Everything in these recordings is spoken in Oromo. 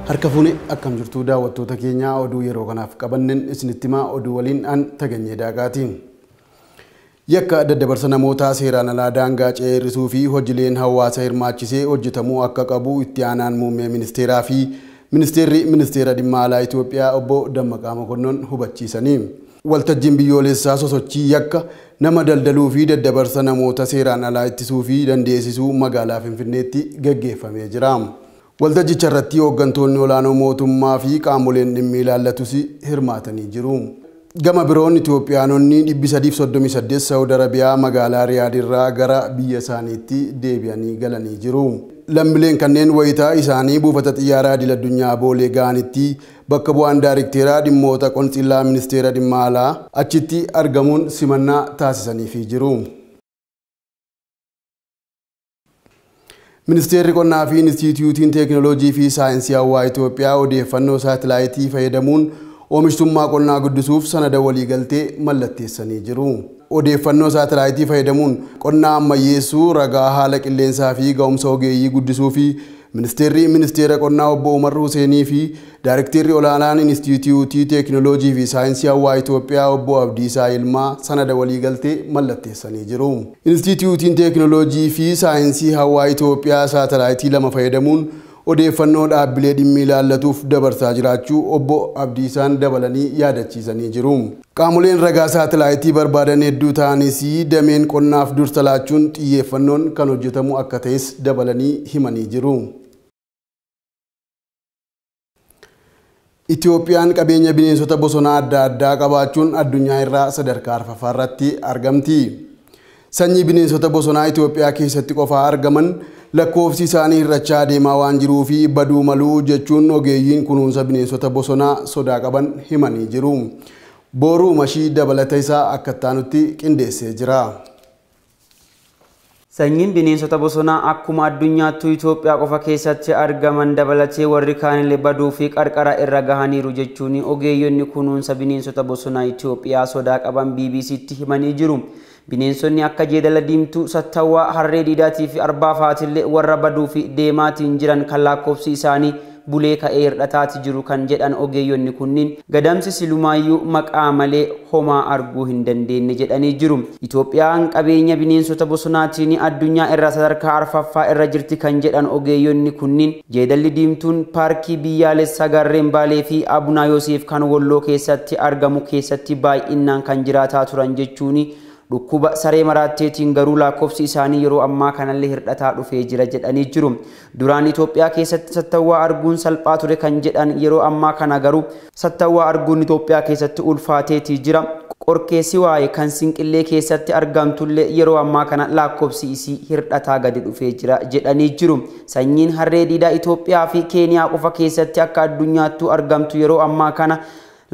Harka fuune akkam jirtu daawwattoota keenya oduu yeroo kanaaf qabanneen isinitti himaa oduu waliin an Taganyee Daaqaatiin. Yakka daddabarsa namootaa seeraan alaa daangaa ce'ee hir'isuu fi hojiileen hawaasa hirmaachisee hojjetamuu akka qabu itti aanaan muummee ministeeraa fi ministeerri ministeera dhimma alaa Itoophiyaa obbo Dammaqaa Mokonnon hubachiisanii. Waltajjiin biyyoolessaa sosochii yakka nama daldaluu fi daddabarsa namoota seeraan alaa ittisuu fi dandeessisuu magaalaa Finfinneetti gaggeeffamee jira. Waltajjicha irratti hooggantoonni olaanoo mootummaa fi qaamoleen dhimmi ilaallatus hirmaatanii jiru. Gama biroon Itoophiyaanonni 338 Saawud Arabiyaa magaalaa Riyaad irraa gara biyya isaaniitti deebi'anii galanii jiru. Lammiileen kanneen wayitaa isaanii buufata xiyyaaraa idil addunyaa Boolee ga'anitti bakka bu'aan daayirikteeraa dhimmoota qonxillaa ministeera dhimma alaa achitti argamuun simannaa taasisaniifii jiru. Ministeerri qonnaa fi Inistituutiin Teekinooloojii fi Saayinsii Hawaa Itoophiyaa odeeffannoo saatalaayitii fayyadamuun oomishtummaa qonnaa guddisuuf sanada waliigaltee mallatteessanii jiru. Odeeffannoo saatalaayitii fayyadamuun qonnaa ammayyeessuu, ragaa haala qilleensaa fi ga'umsa ogeeyyii guddisuu fi ministeerri ministeera qonnaa obbo Umar Huseenii fi daayirikteerri olaanaan Inistituutii Teekinooloojii fi Saayinsii Hawaa Itoophiyaa obbo Abdiisaa Ilmaa sanada waliigaltee mallatteessanii jiru. Inistituutiin Teekinooloojii fi Saayinsii Hawaa Itoophiyaa saatalaayitii 2 fayyadamuun odeeffannoo dhaabbilee dhimmi ilaallatuuf dabarsaa jiraachuu obbo Abdiisaan dabalanii yaadachiisanii jiru. Qaamoleen ragaa saatalaayitii barbaadan hedduu ta'anis dameen qonnaaf dursa laachuun xiyyeeffannoon kan hojjetamu akka ta'es dabalanii himanii jiru. Itoophiyaan qabeenya bineensota bosonaa adda addaa qabaachuun addunyaa irraa sadarkaa arfaffaa irratti argamti. Sanyii bineensota bosonaa Itoophiyaa keessatti qofaa argaman lakkoofsi isaanii hir'achaa deemaa waan jiruu fi baduu maluu jechuun ogeeyyiin kunuunsa bineensota bosonaa sodaa qaban himanii jiru. Booruu Mashii dabalata isaa akka itti qindeessee jira. Sanyiin bineensota bosonaa akkuma addunyaattuu Itoophiyaa qofa keessatti argaman dabalatee warri kaanillee baduu fi qarqara irra gahaniiru jechuun ogeeyyonni kunuunsa bineensota bosonaa Itoophiyaa sodaa qaban BBCtti himanii jiru. Bineensonni akka jeedala diimtuu, sattawwaa, harree diidaatii fi arbaa fa'aatillee warra baduu fi deemaatiin jiran kan lakkoofsi isaanii bulee ka'ee hir'ataati jiru kan jedhan ogeeyyonni kunniin gadamsi silumaayyuu maqaa malee homaa arguu hin dandeenye jedhanii jiru. Itoophiyaan qabeenya bineensota bosonaatiin addunyaa irra sadarkaa arfaffaa irra jirti kan jedhan ogeeyyonni kunniin jeedalli diimtuun paarkii biyyaalessaa Gaarreen Baalee fi Abunaa Yoseef kan Walloo keessatti argamu keessatti baay'inaan kan jiraataa turan jechuuni dhukkuba saree maraatteetiin garuu lakkoofsi isaanii yeroo ammaa kanallee hir'ataa dhufee jira jedhanii jiru. Duraan Itoophiyaa keessatti sattawwaa arguun salphaa ture kan jedhan yeroo ammaa kana garuu sattawwaa arguun Itoophiyaa keessatti ulfaateetii jira. Qorkeessi waa'ee kan Sinqillee keessatti argamtullee yeroo ammaa kana lakkoofsi isii hir'ataa gadi dhufee jira jedhanii jiru. Sanyiin harree diidaa Itoophiyaa fi Keeniyaa qofa keessatti akka addunyaattuu argamtu yeroo ammaa kana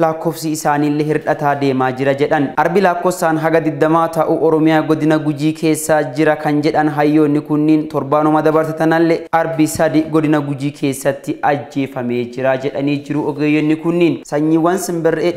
lakkoofsi isaaniillee hir'ataa deemaa jira jedhan. Arbi lakkoofsaan haga 20 ta'u Oromiyaa godina Gujii keessa jira kan jedhan hayyoonni kunniin torbaanuma dabarsatanallee arbi 3 godina Gujii keessatti ajjeefamee jira jedhanii jiru ogeeyyonni kunniin. Sanyiiwwan simbirree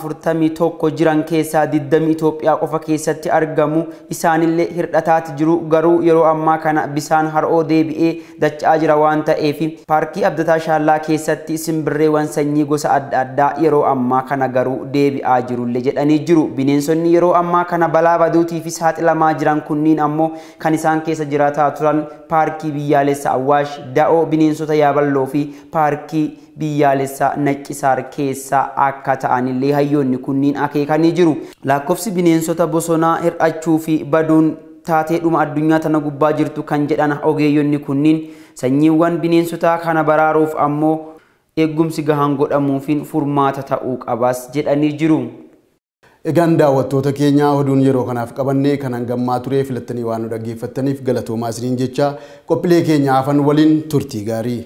241 jiran keessaa 20 Itoophiyaa qofa keessatti argamu isaanillee hir'ataati jiru garuu yeroo ammaa kana bisaan har'oo deebi'ee dacha'aa jira waan ta'eef paarkii Abdataa Shaallaa keessatti simbirreewwan sanyii gosa adda addaa yeroo ammaa kana garuu deebi'aa jirullee jedhanii jiru. Bineensonni yeroo ammaa kana balaa baduutii fi saaxilamaa jiran kunniin ammoo kan isaan keessa jiraataa turan paarkii biyyaalessaa Awwaash, da'oo bineensota Yaaballoo fi paarkii biyyaalessaa Naccisaar keessa akka ta'anillee hayyoonni kunniin akeekanii jiru. Lakkoofsi bineensota bosonaa hir'achuu fi baduun taateedhuma addunyaa tana gubbaa jirtu kan jedhan ogeeyyonni kunniin sanyiiwwan bineensotaa kana baraaruuf ammoo eegumsi gahaan godhamuufiin furmaata ta'uu qabas jedhanii jiru. Egaan daawwattoota keenya oduun yeroo kanaaf qabannee kan hangammaa ture filattanii waan nu dhaggeeffattaniif galatoomaa isiniin jecha qophiilee keenya hafan waliin turtii gaarii.